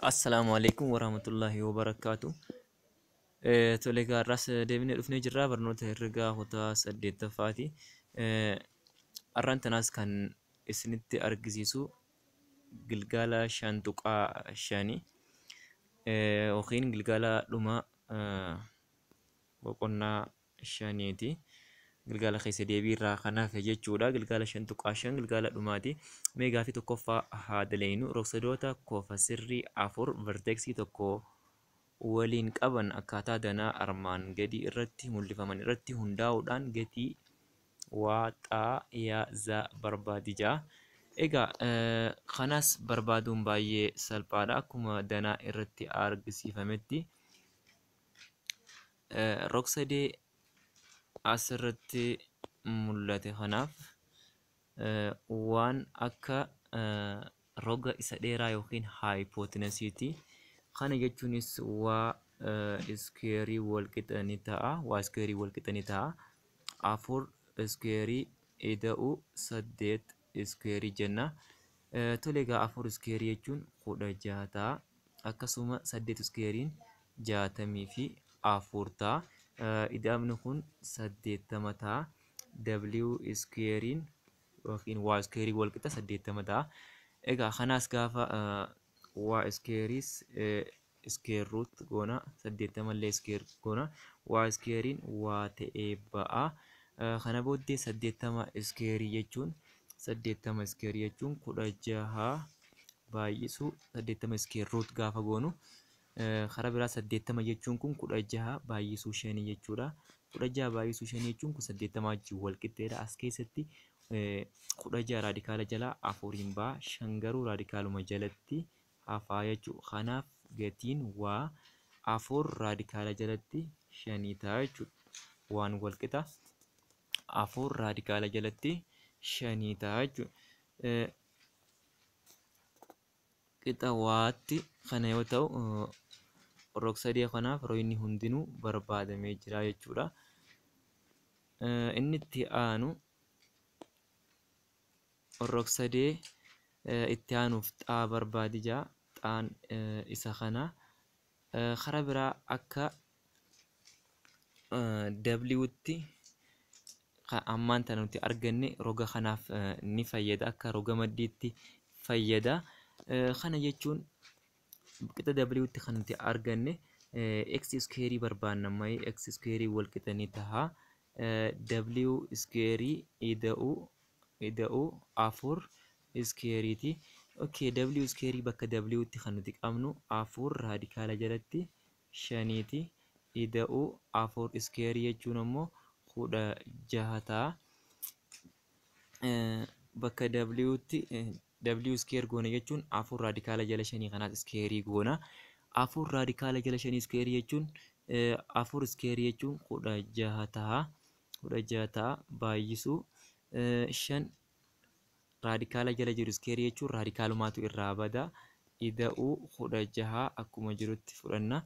Assalaamu alaikum warahmatullahi wabarakaatu. Tole, gaarraas deebinee dhufnee jirra, barnoota herregaa kutaa 8ffaati. Har'aan tanaas kan isinitti argisiisu gilgaala 5.5 yookiin gilgaala dhuma boqonnaa 5ti. Gilgaala keessa deebii irraa kan hafe jechuudha. Gilgaala 5.5 gilgaala dhumaati. Mee gaaffii 1ffaa haa daleynu. Rogsadoota kofa sirrii 4 verteeksii 1 waliin qaban akkaataa danaa armaan gadii irratti mul'ifaman irratti hundaa'uudhaan gatii waa, xaa, yaa, za barbaadi ja'a. Egaa kanas barbaaduun baay'ee salphaadha. Akkuma danaa irratti argisiifametti rogsadee asirratti mul'ate kanaaf waan akka roga isa dheeraa yookiin haayipootinasiiti. Kana jechuunis waa iskeerii wal qixa ni ta'a. Waa iskeerii wal qixa ni ta'a. 4 iskeerii ida'u 8 iskeerii jenna. Tole, egaa 4 iskeerii jechuun 16 ta'a. Akkasuma 8 iskeeriin 64 ta'a. Ida'amni kun 80 ta'a. W iskeeriin yookiin waa iskeerii wal qixa 80 ta'a. Egaa kanaas gaafa waa iskeeriis iskeer ruut goona, 80 illee iskeer goona, waa iskeeriin waa ta'ee ba'a. Kana booddee 80 iskeerii jechuun, 80 iskeerii jechuun 16 baay'isuu 80 iskeer ruut gaafa goonu, karaa biraa 80 jechuun kun 16 baay'isuu 5 jechuudha. 16 baay'isuu 5 jechuun kun 80 wajjin wal qixxeedha. As keessatti 16 raadikaala jalaa 4n ba'a. 5 garuu raadikaaluma jalatti hafaa jechuudha. Kanaaf gatiin waa 4 raadikaala jalatti 5 ta'a jechuudha. Waan wal qixa 4 raadikaala jalatti 5 ta'a jechuudha. Qixa waatti kana yoo ta'u, rog-sadee kanaaf royni hundinuu barbaadamee jira jechuudha. Inni itti aanu rog-sadee itti aanuuf xaa barbaadi jaa. Xaan isa kana. Karaa biraa akka W'tti ammaan tana nuti arganne roga kanaaf ni fayyada, akka roga maddiitti fayyada. Kana jechuun qixa W'tti kan nuti arganne x iskeerii barbaanna mayi, x iskeerii wal qixa ni ta'a. W iskeerii ida'uu 4 iskeeriiti. Okay, W iskeerii bakka W'tti kan nuti qabnu 4 raadikaala jalatti 5ti. Ida'uu 4 iskeerii jechuun ammoo 16 ta'a. Bakka W'tti W iskeer goona jechuun 4 raadikaala jala 5 kanaas iskeerii goona. 4 raadikaala jala 5 iskeerii jechuun, 4 iskeerii jechuun 16 ta'a. 16 ta'a baay'isuu 5 raadikaala jala jiru iskeerii jechuun raadikaalumaatu irraa bada. Ida'uu 16 akkuma jirutti fudhanna.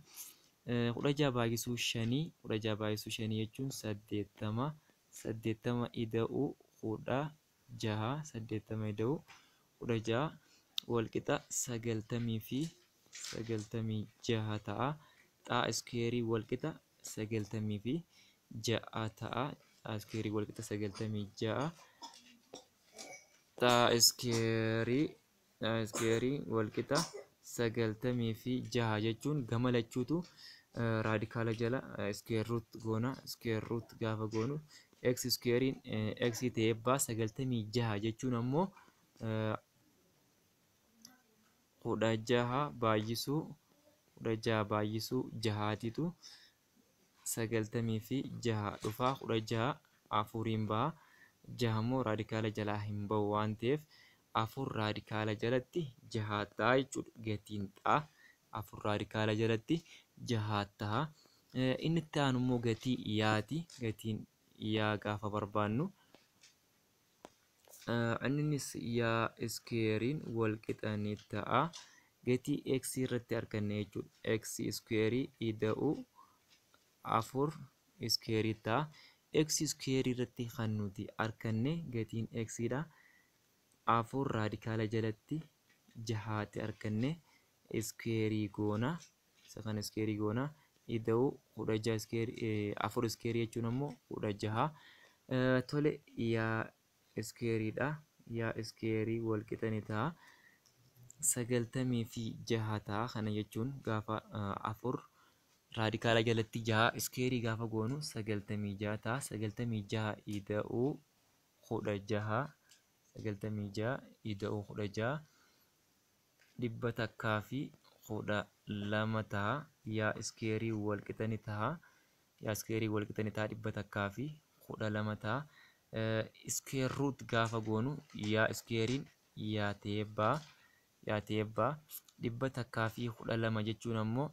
16 baay'isuu 5, 16 baay'isuu 5 jechuun 80, 80 ida'uu 16, 80 ida'uu 16 wal qixa 90 fi 96 ta'a. Xaa iskeerii wal qixa 96 ta'a. Xaa iskeerii wal qixa 96. Xaa iskeerii wal qixa 96 jechuun gama lachuutu raadikaala jala iskeer ruut goona. Iskeer ruut gaafa goonu x iskeeriin x ta'ee ba'a. 96 jechuun ammoo 16 baay'isuu 16 baay'isuu 6titu 96 dhufa. 16 4n ba'a. 6 immoo raadikaala jalaa hin bahu waan ta'eef 4 raadikaala jalatti 6 ta'a jechuudha. Gatiin xaa 4 raadikaala jalatti 6 ta'a. Inni itti aanu immoo gatii yaati. Gatiin yaa gaafa barbaannu, innis yaa iskeeriin wal qixa ni ta'a. Gatii x irratti arganne jechuudha. X iskeerii ida'uu 4 iskeerii ta'a. X iskeerii irratti kan nuti arganne gatiin x dha. 4 raadikaala jalatti 6ti arganne. iskeerii goona. Isa kana iskeerii goona. Ida'uu 16 iskeerii 4 iskeerii jechuun ammoo 16. Tole yaa iskeeriidha. Yaa iskeerii wal qixa ni ta'a. 96 ta'a. Kana jechuun gaafa 4 raadikaala jalatti 6 iskeerii gaafa goonu 96 ta'a. 96 ida'uu 16 96 ida'uu 16 112 ta'a. Yaa iskeerii wal qixa ni ta'a. Yaa iskeerii wal qixa ni ta'a 112 ta'a. Iskeer ruut gaafa goonu yaa iskeeriin yaa ta'ee ba'a. Yaa ta'ee ba'a. 112 jechuun ammoo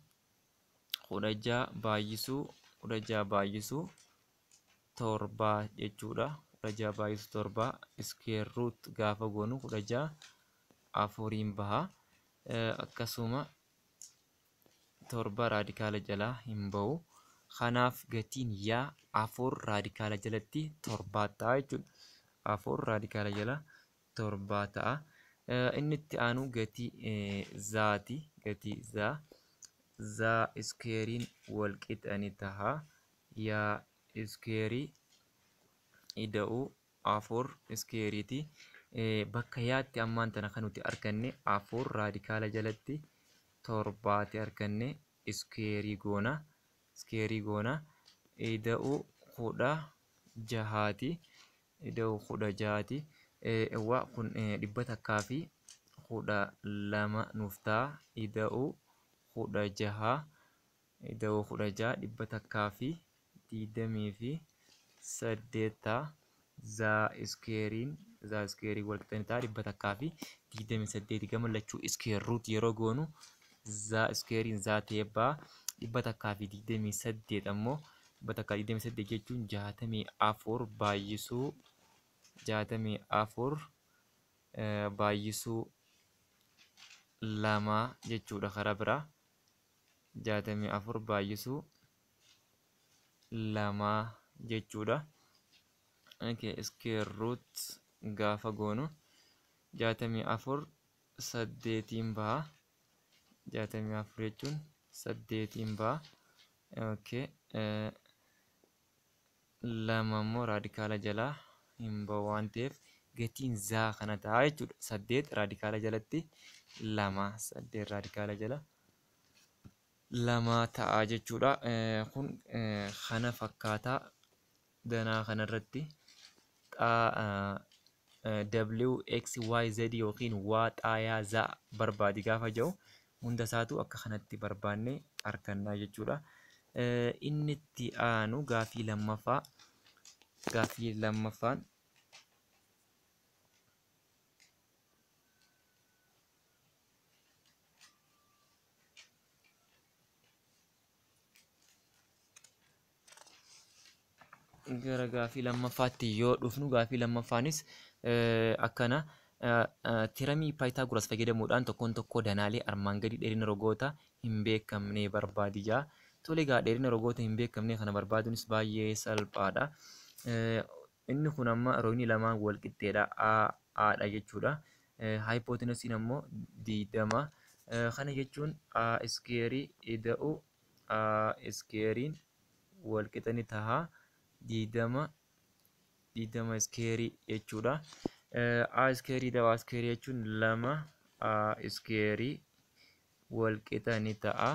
16 baay'isuu 16 baay'isuu 7 jechuudha. 16 baay'isuu 7 iskeer ruut gaafa goonu 16 4 baha. Akkasuma 7 raadikaala jalaa hin bahu. Kanaaf gatiin yaa 4 raadikaala jalatti 7 ta'a jechuudha. 4 raadikaala jala 7 ta'a. Inni itti aanu gatii zaati. Gatii zaa. Zaa iskeeriin wal qixa ni ta'a. Yaa iskeerii ida'uu 4 iskeeriiti. Bakka yaatti ammaan tana kan nuti arganne 4 raadikaala jalatti 7 arganne iskeerii goona. Iskeerii goona. Ida'uu 16ti. Ida'uu 16ti. Eewwa kun 112 nuuf ta'a. Ida'uu 16. Ida'uu 16 128 ta'a. Zaa iskeeriin zaa iskeerii wal qixa ni ta'a 128 gama lachuu iskeer ruut yeroo goonu zaa iskeeriin zaa ta'ee ba'a. 128 ammoo 128 jechuun 64 baay'isuu 64 baay'isuu 2 jechuudha. Karaa biraa 64 baay'isuu 2 jechuudha. Okay, square root gaafa goonu 64 8 baha. 64 jechuun 8 baha. Okay, 2 immoo raadikaala jalaa hin bahu waan ta'eef gatiin zaa kana ta'a jechuudha. 8 raadikaala jalatti 2 8 raadikaala jala 2 ta'a jechuudha. Kun kana fakkaataa danaa kanarratti xaa W X Y Z yookiin waa xaayaa zaa barbaadi gaafa jedhu hunda isaatu akka kanatti barbaannee argannaa jechuudha. Inni itti aanu gaafii lammaffaa. Gaafii lammaffaan gara gaafii lammaffaatti yoo dhufnu gaafii lammaffaanis akkana tiramii Paayitaagoras fayyadamuudhaan tokkoon tokkoo danaalee armaan gadii dheerina rogoota hin beekamne barbaadi jaa. Tole egaa dheerina rogoota hin beekamne kana barbaaduunis baay'ee salphaadha. Inni kun amma rogni lamaan wal qixxeedha. A Adha jechuudha. Haayipootenasiin ammoo 20. Kana jechuun A iskeerii ida'u A iskeeriin wal qixa ni ta'a. 20 20 iskeerii jechuudha. A iskeerii ida'u A iskeerii jechuun 2 A iskeerii wal qixa ni ta'a.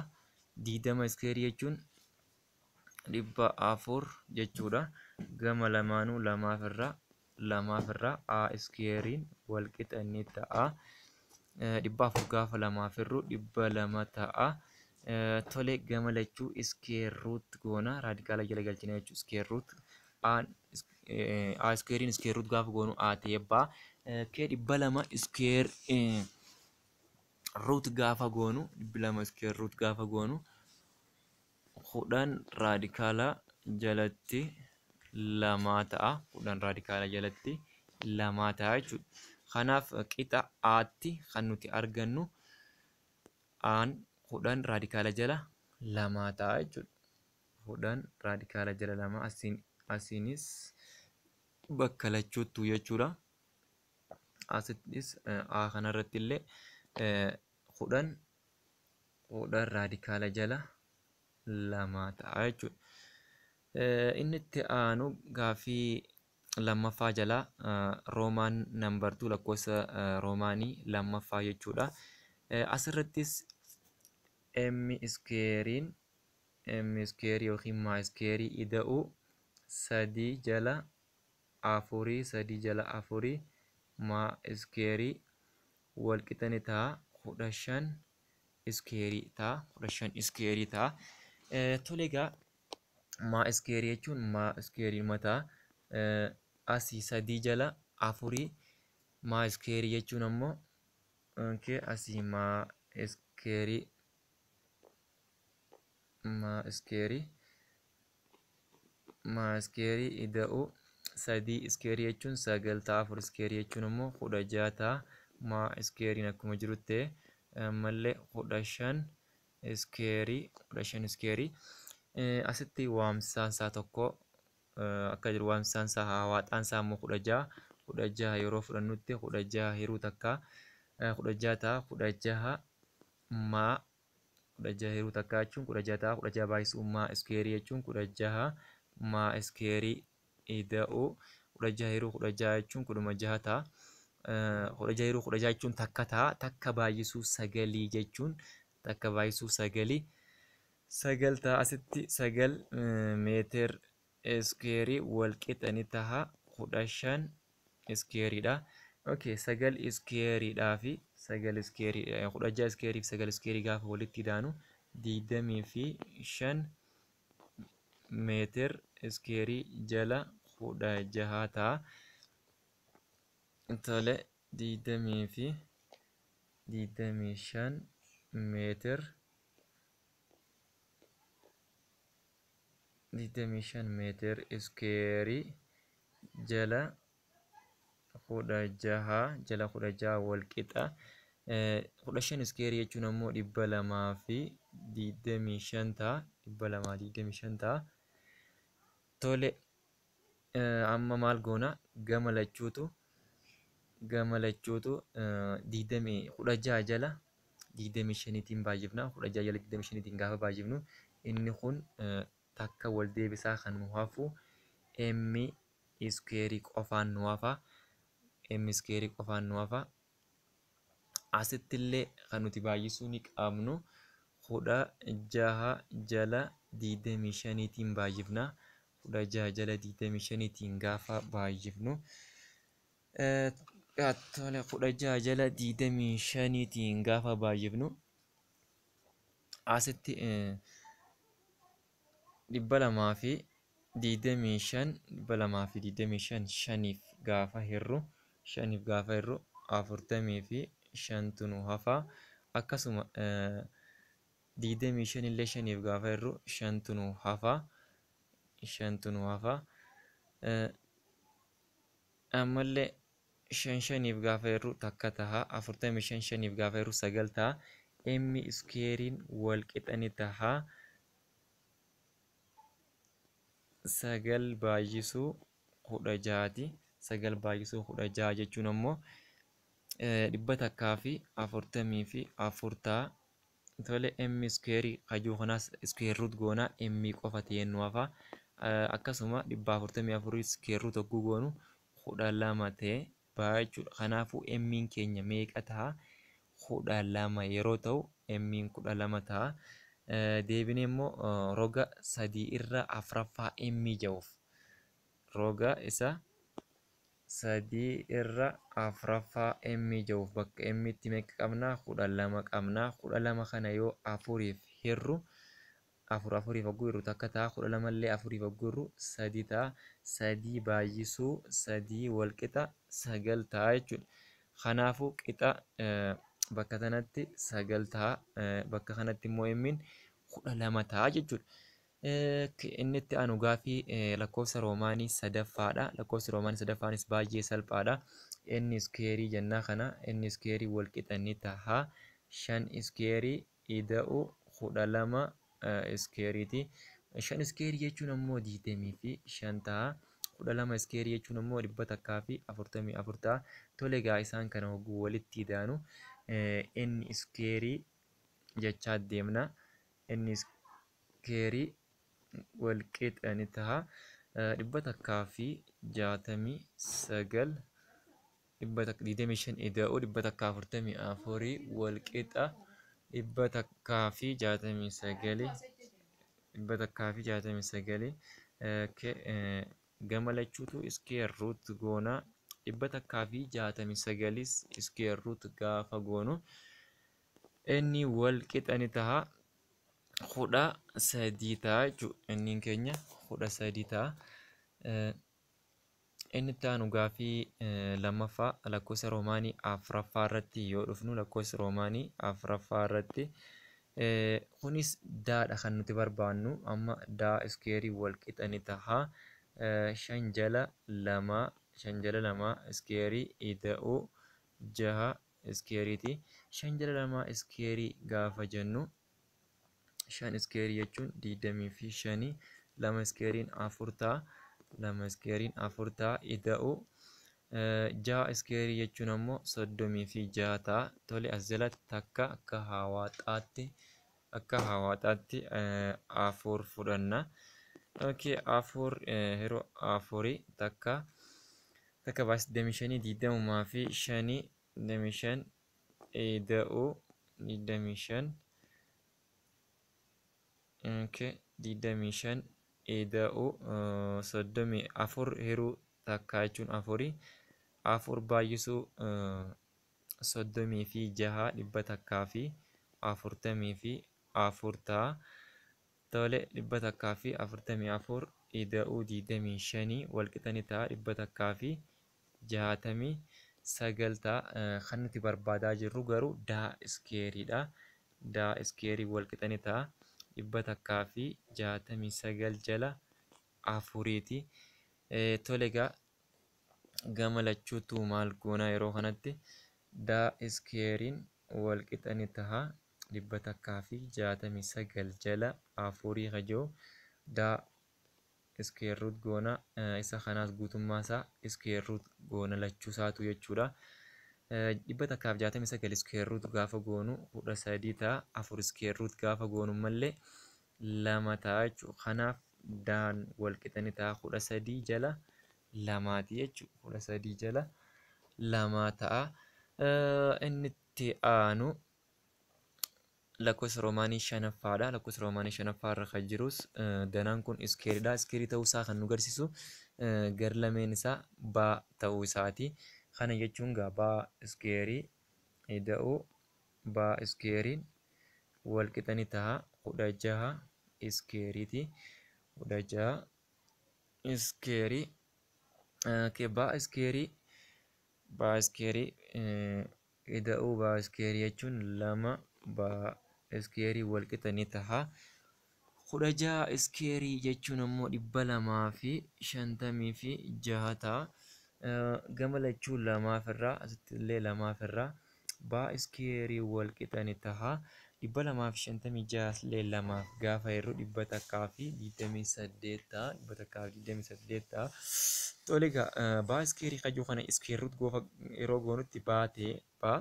20 iskeerii jechuun 400 jechuudha. Gama lamaanuu lamaaf irraa A iskeeriin wal qixa ni ta'a. 400 gaafa lamaaf irru 200 ta'a. Tole gama lachuu iskeer ruut goona raadikaala jala galchina jechuudha. Iskeer ruut A iskeeriin iskeer ruut gaafa goonu A ta'ee ba'a. K 200 iskeer ruut gaafa goonu 200 iskeer ruut gaafa goonu 10 raadikaala jalatti 2 ta'a. 10 raadikaala jalatti 2 ta'a jechuudha. Kanaaf qixa Aatti kan nuti argannu Aan 10 raadikaala jala 2 ta'a jechuudha. 10 raadikaala jala 2 asiinis bakka lachuuttu jechuudha. Asittis A kanarratti illee 10 10 raadikaala jala 2 ta'a jechuudha. Inni itti aanu gaaffii lammaffaa jala roomaan nambartuu lakkoofsa roomaanii lammaffaa jechuudha. Asirrattis m iskeeriin m iskeerii yookiin maa iskeerii ida'uu 3 jala 4 3 jala 4 maa iskeerii walqixa ni ta'a 15 iskeerii ta'a 15 iskeerii ta'a. Tole egaa maa iskeerii jechuun maa iskeerii mataa asii 3 jala 4 maa iskeerii jechuun ammoo asii maa iskeerii maa iskeerii maa iskeerii ida'uu 3 iskeerii jechuun 9 ta'a 4 iskeerii jechuun ammoo 16 ta'a maa iskeeriin akkuma jirutti ammallee 15 iskeerii 15 iskeerii asitti waamsaan isaa tokko akka jiru waamsaan isaa hawaaxaan isaa immoo 16 16 yeroo fudhannutti 16 hiruu takka 16 ta'a 16 maa 16 hiruu takka jechuun 16 ta'a 16 baay'isuu maa iskeerii jechuun 16 maa iskeerii ida'uu 16 hiruu 16 jechuun 16 ta'a 16 hiruu 16 jechuun takka ta'a takka baay'isuu 9 jechuun takka baay'isuu 9 9 ta'a asitti 9 meetir iskeerii walqixa ni ta'a 15 iskeeriidha. Okay, 9 iskeeriidhaa fi 9 iskeerii 16 iskeerii fi 9 iskeerii gaafa walitti idaanu 25 meetir iskeerii jala 16 ta'a. Tole 25 meetir 25 meetir iskeerii jala 16 jala 16 wal qixa 15 iskeerii jechuun ammoo 225 ta'a 225 ta'a. Tole amma maal goona gama lachuutu 16 jala 25tiin baay'ifna 16 jala 25tiin gaafa baay'ifnu inni kun takka wal deebisaa kan nu hafu m iskeerii qofaan nu hafa m iskeerii qofaan nu hafa. Asittillee kan nuti baay'isuu ni qabnu 16 jala 25tiin baay'ifna 16 jala 25tiin gaafa baay'ifnu tole 16 jala 25tiin gaafa baay'ifnu asitti 225 225 shaniif gaafa hirru 45 nu hafa akkasuma 25 illee shaniif gaafa hirru 5 nu hafa 5 nu hafa ammallee 5 shaniif gaafa hirru takka taha 45 shaniif gaafa hirru 9 taha m iskeeriin wal qixa ni taha 9 baay'isuu 16ti 9 baay'isuu 16 jechuun ammoo 144 ta'a. Tole m iskeerii kajuu kanaas iskeer ruut goona m qofa ta'ee nu hafa. Akkasuma 144 iskeer ruut hogguu goonu 12 ta'ee ba'a jechuudha. Kanaafuu m'n keenya meeqa ta'a? 12 yeroo ta'u m'n 12 ta'a. Deebinee immoo roga 3 irra 4ffaa m ja'uuf roga isa 3 irra 4ffaa m ja'uuf bakka m itti meeqa qabna? 12 qabna. 12 kana yoo 4f hirru 4 4f hogguu hirru takka ta'a 12 illee 4f hogguu hirru 3 ta'a 3 baay'isuu 3 wal qixa 9 ta'a jechuudha. Kanaafuu qixa bakka kanatti 9 ta'a bakka kanatti immoo m'n 12 ta'a jechuudha. Inni itti aanu gaaffii lakkoofsa roomaanii sadaffaadha. Lakkoofsi roomaanii sadaffaanis baay'ee salphaadha. N iskeerii jennaa kana n iskeerii wal qixa ni taha 5 iskeerii ida'u 12 iskeeriiti. 5 iskeerii jechuun ammoo 25 ta'a. 12 iskeerii jechuun ammoo 144 ta'a. Tole egaa isaan kana hogguu walitti idaanu n iskeerii jechaa deemna. Inni iskeerii wal qixa ni ta'a. 169 25 ida'uu 144 wal qixa 169 169. Gama lachuutu square root goona. 169 square root gaafa goonu inni wal qixa ni ta'a 13 ta'a jechuudha. Inni keenya 13 ta'a. Inni itti aanu gaafii lammaffaa lakkoofsa roomaanii afuraffaa irratti yoo dhufnu, lakkoofsa roomaanii afuraffaa irratti kunis daadha kan nuti barbaannu. Amma daa iskeerii wal qixa ni ta'a 5 jala 2, 5 jala 2 iskeerii ida'uu 6 iskeeriiti. 5 jala 2 iskeerii gaafa jennu 5 iskeerii jechuun 25, 2 iskeeriin 4 ta'a. 2 iskeeriin 4 ta'a ida'uu 6 iskeerii jechuun ammoo 36 ta'a. Tole, as jalatti takka akka hawaaxaatti 4 fudhanna. Okay, 4 yeroo 4 takka takka baasii 25, 25, 25 ida'uu 25. Okay, 25 ida'uu 34 hiruu takka jechuun 4, 4 baay'isuu 36 144 ta'a. Tole, 144 ida'uu 25 wal qixa ni ta'a 169 ta'a. Kan nuti barbaadaa jirru garuu daa iskeeriidha. Daa iskeerii wal qixa ni ta'a 169 jala 4ti. Tole, egaa gama lachuutu maal goonaa yeroo kanatti? Daa iskeeriin wal qixa ni ta'a 169 jala 4 kajoo daa square root goona. Isa kanaas guutummaa isaa square root goona lachuu isaatu jechuudha. 169 square root gaafa goonu 13 ta'a. 4 square root gaafa goonu mallee 2 ta'a jechuudha. Kanaaf daan wal qixa ni ta'a 13 jala 2ti jechuudha. 13 jala 2 ta'a. Inni itti aanu lakkoofsa roomaanii shanaffaadha. Lakkoofsa roomaanii shanaffaa irra kan jirus danaan kun iskeeriidha. Iskeerii ta'uu isaa kan nu agarsiisu gar lameen isaa baa ta'uu isaati. Kana jechuun gaa baa iskeerii ida'uu baa iskeeriin wal qixa ni ta'a 16 iskeeriiti. 16 iskeerii. Baa iskeerii, baa iskeerii ida'uu baa iskeerii jechuun 2 baa iskeerii wal qixa ni ta'a. 16 iskeerii jechuun ammoo 256 ta'a. Gama lachuu lamaaf irraa, asitti illee lamaaf irraa baa iskeerii wal qixa ni ta'a. 256 illee lamaaf gaafa yeroo 128 ta'a. 128 ta'a. Tole, egaa baa iskeerii kajuu kana square root goofa yeroo goonutti baatee baa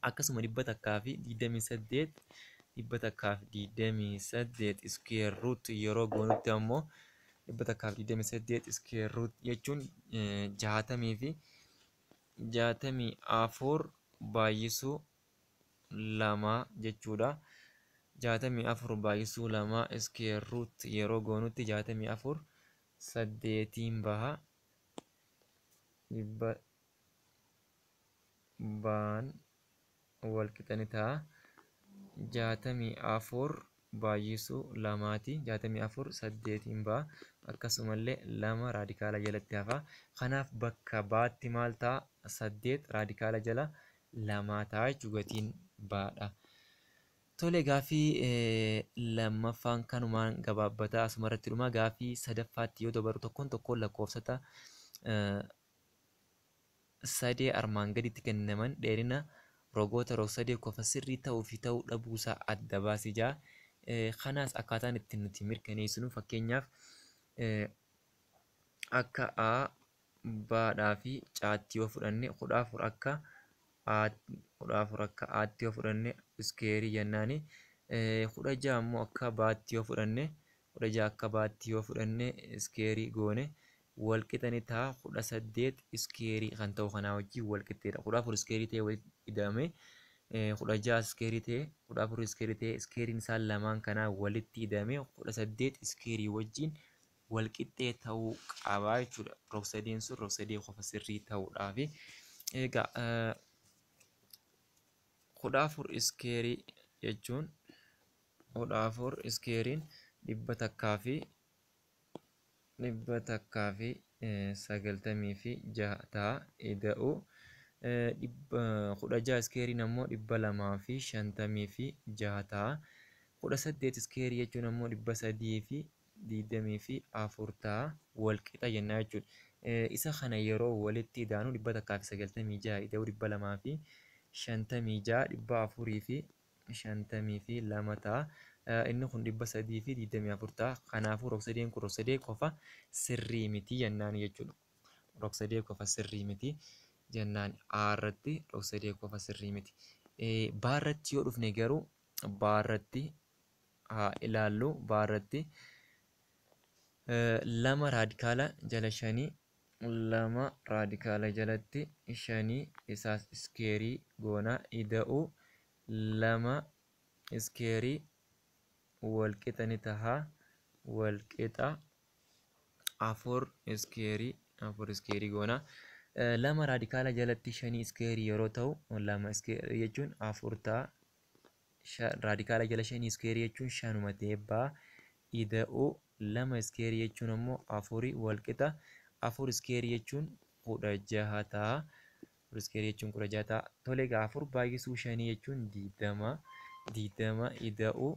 akkasuma 128, 128 square root yeroo goonutti ammoo 128 square root jechuun 64 baay'isuu 2 jechuudha. 64 baay'isuu 2 square root yeroo goonutti 64 8 baha. Dhibba baan wal qixa ni ta'a 64 baay'isuu 2ti. 64 8 baha. Akkasumallee 2 raadikaala jalatti hafa. Kanaaf bakka baatti maal ta'a? 8 raadikaala jala 2 ta'a jechuu gatiin baadha. Tole, gaafii lammaffaan kanumaan gabaabbataa asumarratti dhuma. Gaafii sadaffaatti yoo dabaru, tokkoon tokkoon lakkoofsota sadee armaan gaditti kennaman dheerina rogoota rog-sadee kofa sirrii ta'uu fi ta'uu dhabuusaa adda baasii jira. Kanaas akkaataan ittiin nuti mirkaneessinu, fakkeenyaaf akka A, B'dhaa fi C'tti yoo fudhanne, 14 akka A 14 akka aatti yoo fudhanne iskeerii jennaani. 16 immoo akka baatti yoo fudhanne 16 akka baatti yoo fudhanne iskeerii goone walqixa ni ta'a. 18 iskeerii kan ta'u kanaa wajjin walqixxeedha. 14 iskeerii ta'e walitti ida'ame 16 iskeerii ta'e 14 iskeerii ta'e iskeeriin isaan lamaan kanaa walitti ida'ame 18 iskeerii wajjin walqixxee ta'uu qaba jechuudha. Rog-sadeen sun rog-sadee qofa sirrii ta'uudhaafi. Egaa 14 iskeerii jechuun 14 iskeeriin 196 ta'a. Ida'uu 16 iskeeriin ammoo 256 ta'a. 18 iskeerii jechuun ammoo 324 ta'a. Walqixa jennaa jechuudha. Isa kana yeroo walitti idaanu 196 ida'uu 256 452 ta'a. Inni kun 324 ta'a. Kanaafuu rog-sadeen kun rog-sadee qofa sirrii miti jennaan jechuudha. Rog-sadee qofa sirrii miti jennaan A irratti rog-sadee qofa sirrii miti. B irratti yoo dhufne garuu B irratti haa ilaallu. B irratti 2 raadikaala jala 5 2 raadikaala jalatti 5 isaas iskeerii goona ida'uu 2 iskeerii walqixa ni taha. Walqixa 4 iskeerii 4 iskeerii goona. 2 raadikaala jalatti 5 iskeerii yeroo ta'u 2 iskeerii jechuun 4 ta'a. Raadikaala jala 5 iskeerii jechuun 5 ta'ee ba'a. Ida'uu 2 iskeerii jechuun ammoo 4 walqixa 4 iskeerii jechuun 16 ta'a. 4 iskeerii jechuun 16 ta'a. Tole egaa 4 baay'isuu 5 jechuun 20 20 ida'uu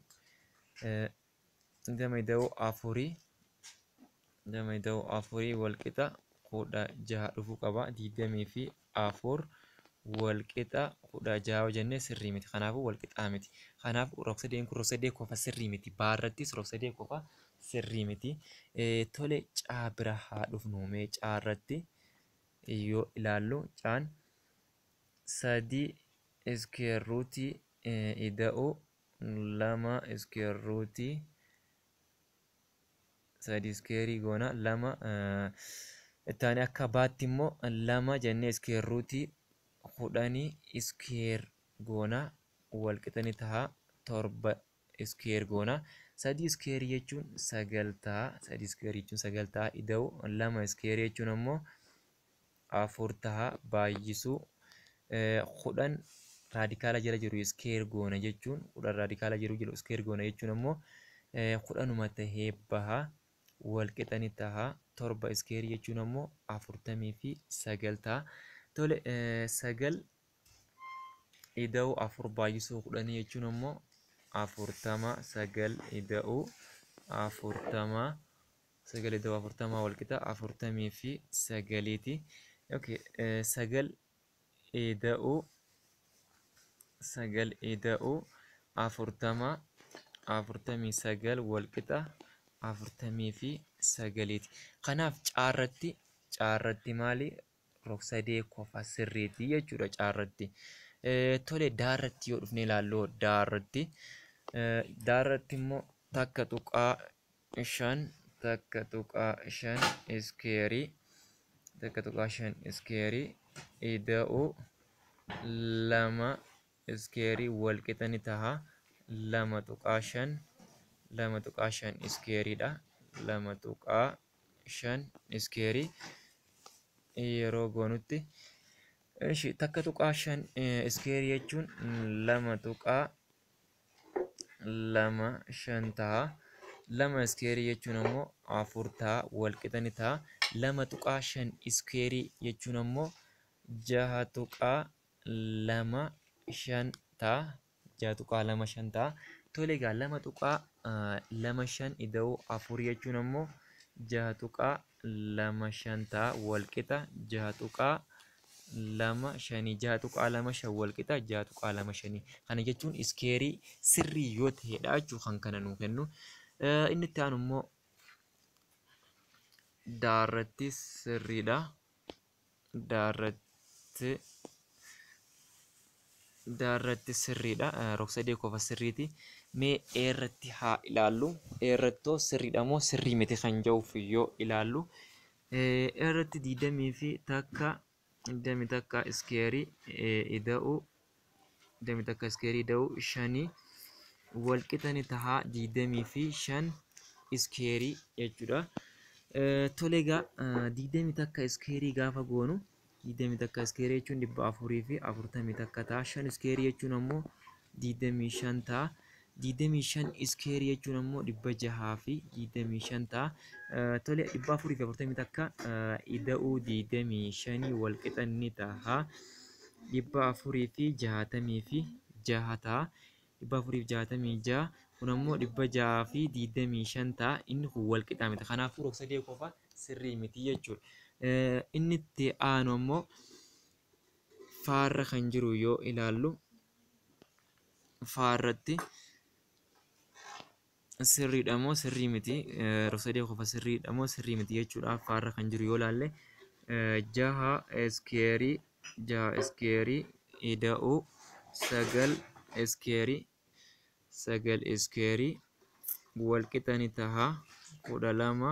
20 ida'uu 4 20 ida'uu 4 walqixa 16 dhufuu qaba. 24 walqixa 16 yoo jenne sirrii miti. Kanaafuu walqixaa miti. Kanaaf rog-sadeen kun rog-sadee qofa sirrii miti. B irrattis rog-sadee qofa sirrii miti. Tole caa bira haa dhufnu. Mee caa irratti yoo ilaallu caan 3 iskeer ruutii ida'uu 2 iskeer ruutii 3 iskeerii goona 2 ittaani akka baatti immoo 2 jennee iskeer ruutii 10 iskeer goona walqixa ni ta'a. 7 iskeer goona. 3 iskeerii jechuun 9 ta'a. 3 iskeerii jechuun 9 ta'a. Ida'uu 2 iskeerii jechuun ammoo 4 ta'a. Baay'isuu 10 raadikaala jala jiru iskeer goona jechuun 10 raadikaala jiru iskeer goona jechuun ammoo 10 tahee baha. Walqixa ni ta'a. 7 iskeerii jechuun ammoo 49 ta'a. Tole 9 ida'uu 4 baay'isuu 10 jechuun ammoo 40 9 ida'uu 40 9 ida'uu 40 walqixa 49ti. Okay, 9 ida'uu 9 ida'uu 40 49 walqixa 49ti. Kanaaf caarratti maali? Rog-sadee qofa sirriiti jechuudha caarratti. Tole daarratti yoo dhufne ilaallu daarratti. Daarratti immoo 1.5 1.5 iskeerii 1.5 iskeerii ida'uu 2 iskeerii walqixa ni ta'a. 2.5 2.5 iskeeriidha. 2.5 iskeerii yeroo goonutti 1.5 iskeerii jechuun 2.25 ta'a. 2 iskeerii jechuun ammoo 4 ta'a. Walqixa ni ta'a. 2.5 iskeerii jechuun ammoo 6.25 ta'a. 6.25 ta'a. Tole egaa 2.25 ida'uu 4 jechuun ammoo 6.25 ta'a. Walqixa 6.25 6.25 walqixa 6.25. Kana jechuun iskeerii sirrii yoo ta'edha jechuudha kan kana nuu kennu. Inni itti aanu immoo daarratti sirriidha. Daarratti Daarratti sirriidha. Rog-sadee kofa sirriiti. Mee eerratti haa ilaallu. Eerrattoo sirriidha moo sirrii miti kan jedhuuf yoo ilaallu. Eerratti 21, 21 iskeerii ida'uu 21 iskeerii ida'uu 5 walqixa ni ta'a 25 iskeerii jechuudha. Tole egaa 21 iskeerii gaafa goonu 21 iskeerii jechuun 441 ta'a. 5 iskeerii jechuun ammoo 25 ta'a. 25 iskeerii jechuun ammoo 625 ta'a. Tole 441 ida'uu 25 walqixa ni ta'a. 466 ta'a. 466 kun ammoo 625 ta'a. Inni kun walqixa miti. Kanaafuu rog-sadee qofa sirrii miti jechuudha. Inni itti aanu ammoo faarra kan jiru yoo ilaallu faarratti sirriidha moo sirrii miti, rog-sadee qofa sirriidha moo sirrii miti jechuudha. Faarra kan jiru yoo ilaalle 6 iskeerii 6 iskeerii ida'uu 9 iskeerii 9 iskeerii walqixa ni ta'a 12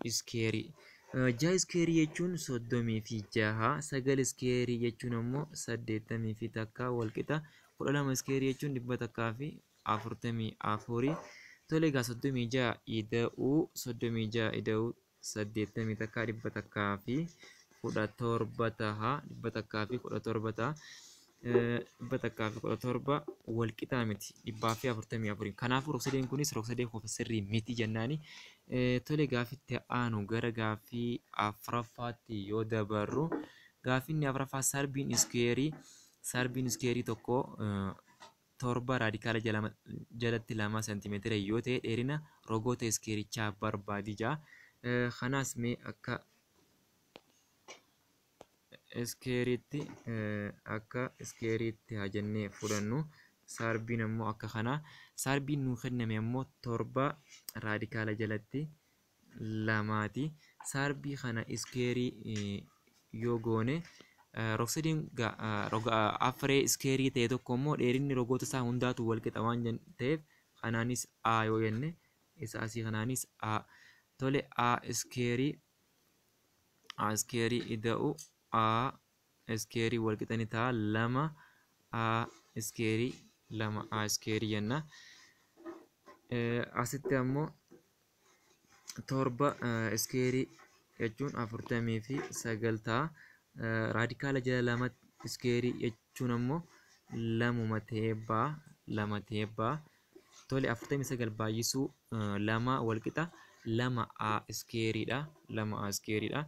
iskeerii. 6 iskeerii jechuun 36, 9 iskeerii jechuun ammoo 81 walqixa 12 iskeerii jechuun 144. Tole egaa 36 ida'uu 36 ida'uu 81 117 ta'a. 117 ta'a. 117 walqixaa miti 144. Kanaafuu rog-sadeen kunis rog-sadee qofa sirrii miti jennaani. Tole gaaffitti aanu gara gaaffii afuraffaatti yoo dabarru gaaffiin afuraffaa sarbiin iskeerii tokko 7 raadikaala jalatti 2 seentimeetira yoo ta'e dheerina rogoota iskeerichaa barbaadi jedha. Kanaas mee akka iskeeriitti haa jennee fudhannu. Sarbiin ammoo akka kanaa. Sarbiin nuu kenname ammoo 7 raadikaala jalatti 2ti. Sarbii kana iskeerii yoo goone rog-sadeen roga afree iskeerii ta'e tokko immoo dheerinni rogoota isaa hundaatu walqixa waan ta'eef kanaanis A yoo jenne isa asii kanaanis A. Tole A iskeerii ida'u A iskeerii walqixa ni ta'a 2 A iskeerii 2 A iskeerii jenna. Asitti ammoo 7 iskeerii jechuun 49 ta'a. Raadikaala jala 2 iskeerii jechuun ammoo 2 ta'ee ba'a. 2 ta'ee ba'a. Tole 49 baay'isuu 2 walqixa 2 A iskeeriidha. 2 A iskeeriidha.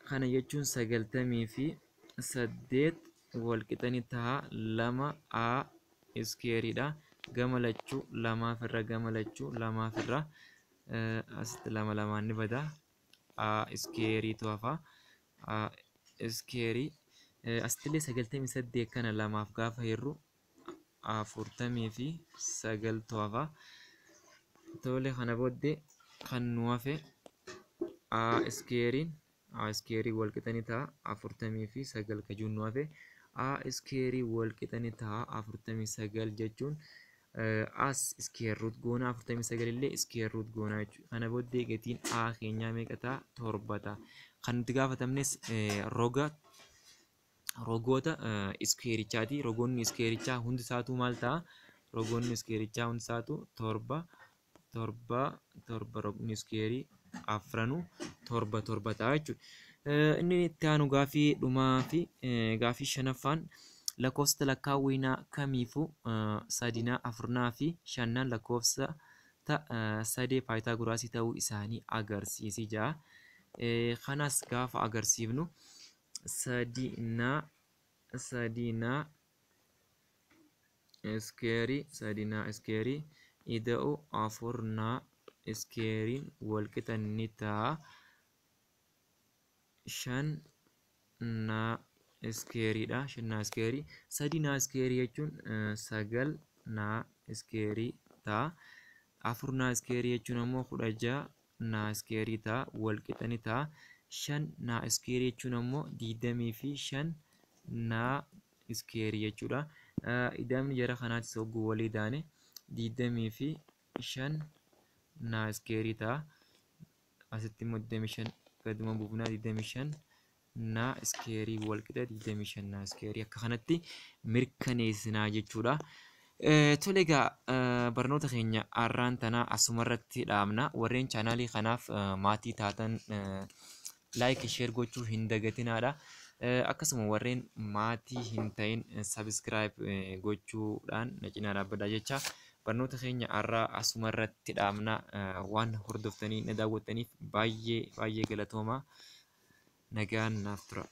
Kana jechuun 98 walqixa ni ta'a 2 A iskeeriidha. Gama lachuu lamaaf irra gama lachuu lamaaf irra asitti 2 2 ni bada. A iskeeriitu hafa. A iskeerii asittillee 98 kana lamaaf gaafa hirru 49 hafa. Tole kana booddee kan nu hafe A iskeeriin A iskeerii walqixa ni ta'a 49 kajuun nu hafe. A iskeerii walqixa ni ta'a 49 jechuun as iskeer ruut goona 49 illee iskeer ruut goona jechuudha. Kana booddee gatiin A keenyaa meeqa ta'a? 7 ta'a. Kan nuti gaafatamnes rogoota iskeerichaati. Rogoonni iskeerichaa hundi isaatu maal ta'a? Rogoonni iskeerichaa hundi isaatu 7 7 7 rogni iskeerii afranuu 7 7 ta'a jechuudha. Inni itti aanu gaaffii dhumaa fi gaaffii shanaffaan lakkoofsa lakkaawwinaa kamiifuu 3 4 fi 5 lakkoofsa sadee paayitaaguraasii ta'uu isaanii agarsiisi jedha. Kanas gaafa agarsiifnu 3 iskeerii 3 iskeerii ida'u 4 iskeeriin walqixa ni ta'a 5 iskeeriidha. 5 iskeerii 3 iskeerii jechuun 9 iskeerii ta'a. 4 iskeerii jechuun ammoo 16 iskeerii ta'a. Walqixa ni ta'a. 5 iskeerii jechuun ammoo 25 square jechuudha. Ida'amni jara kanaatis hogguu walii daane 25 naa square ta'a. Asitti immoo 25 gaduma buufnaa, 25 naa square wal qixa 25 naa square, akka kanatti mirkaneessinaa jechuudha. Tole egaa, barnoota keenya har'aan tanaa asumarratti dhaabna. Warreen chaanaalii kanaaf maatii taatan like, share gochuu hin dagatinaadha. Akkasuma warreen maatii hin ta'in subscribe gochuudhaan na cinaa dhaabbadhaa jecha, barnoota keenya har'aa asumarratti dhaabna. Waan hordoftanii na daawwattaniif baay'ee baay'ee galatooma. Nagaan naaf tura.